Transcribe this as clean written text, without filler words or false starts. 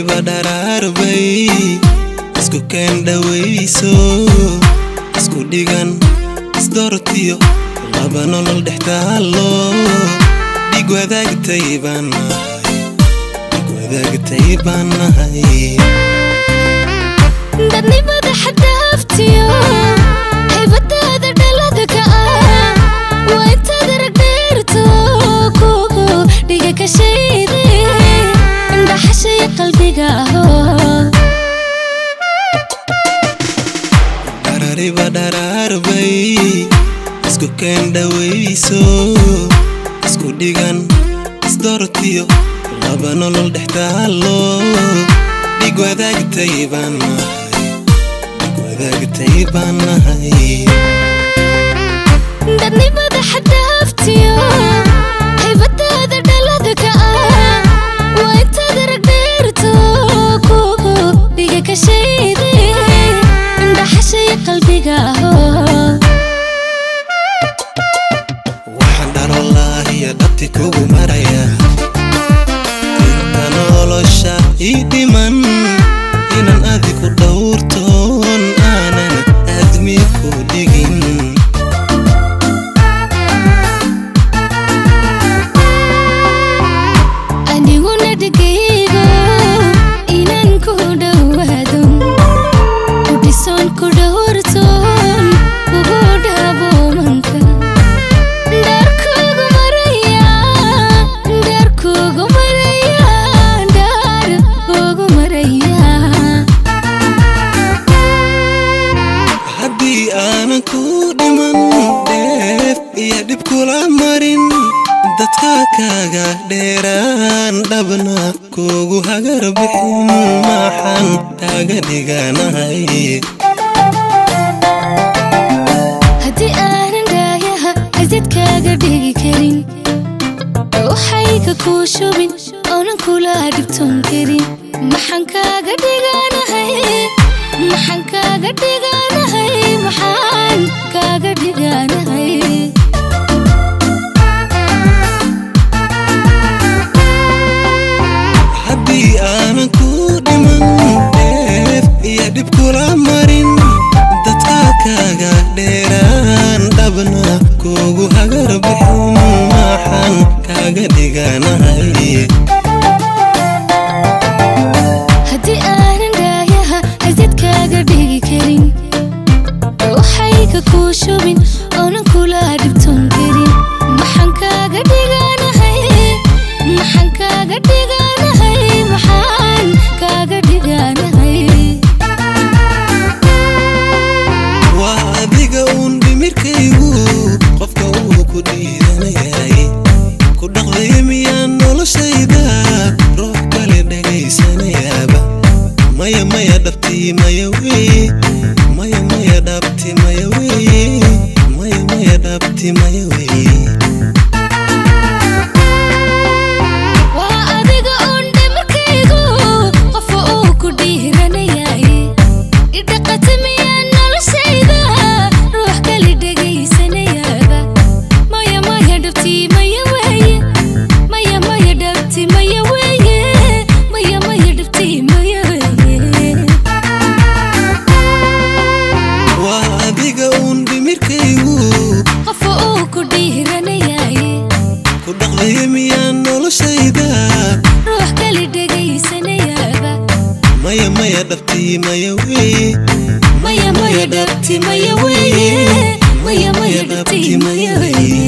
Dharariba dharaarbay isku keen dhawayso, isku dhigan isdoortiyo laba nolol dhex taallo. Dhig wadaagtay baan nahay, dhig wadaagtay baan nahay. Dadnimada xaddaaftiyo haybadaada dhalada ka ah waa intaad arag dheerto kugu dhiga ka shayde indhaxashay qalbiga aho. Dharariba dharaarbay isku keen dhawayso, isku dhigan isdoortiyo laba nolol dhex taallo. Dhig wadaagtay baan nahay, dhig wadaagtay baan nahay. Dadnimada xaddaaftiyo haybadaada dhalada ka ah waa intaad arag dheerto kugu dhiga ka shayde indhaxashay qalbiga aho. Waxaan dharolaahiya dhabti kugu maraya inta nolosha ii dhiman, inaan adiku dhowrtoon aanan aadmi ku dhigin. Aniguna dhegaygo inaan ku dhowaado, ku dhisoon, ku dhowrtoon, kugu dhaabomanka dhaarkugu maraya, dhaarkugu maraya, dhaarkugu maraya. Haddii aanan ku dhiman, dheef iyo dhib kula marin, dadka kaaga dheeraan dhabna kugu hagar bixin, maxaan kaaga dhiganahay? Haddii aanan dhaayaha xasid kaaga dhigi karin, waxayga kuu shubin, oonan kula dhibtoon karin, maxaan kaaga dhiganahay? Maxaan kaaga dhiganahay? Maxaan kaaga dhiganahay? Haddii aanan ku dhiman, dheef iyo dhib kula marin, dadka kaaga dheeraan dhabna kugu hagar bixin, maxaan kaaga dhiganahay? Haddii aanan dhaayaha xasid kaaga dhigi karin, waxayga kuu shubin, oonan kula dhibtoon karin, maxaan kaaga dhiganahay? Maxaan kaaga dhiganahay? Maxaan kaaga dhiganahay? Waa adiga uun dhimirkaygu qofka uu ku dhiiranayay, ku dhaqdaya miyaan noloshayda ruux kale dhagaysanayaaba? Maya maya dhabtii maya weye, maya maya dhabti maya weye, maya maya dhabti maya weye. Waa adiga uun dhimirkaygu qofa uu ku dhiiranayay, idhaqata miyaan noloshayda ruux kale dhegaysanayaaba? Maya maya dhabtii maya weeye, maya maya dhabti maya weeye, maya maya dhabtii maya weeye. Waa adiga uun dhimirkaygu qofa uu ku dhiiranayay, ku dhaqdaya miyaan noloshayda ruux kale dhegaysanayaaba? Maya maya dhabtii maya weye, maya maya dhabti maya weeye, maya maya dhabti maya weeye.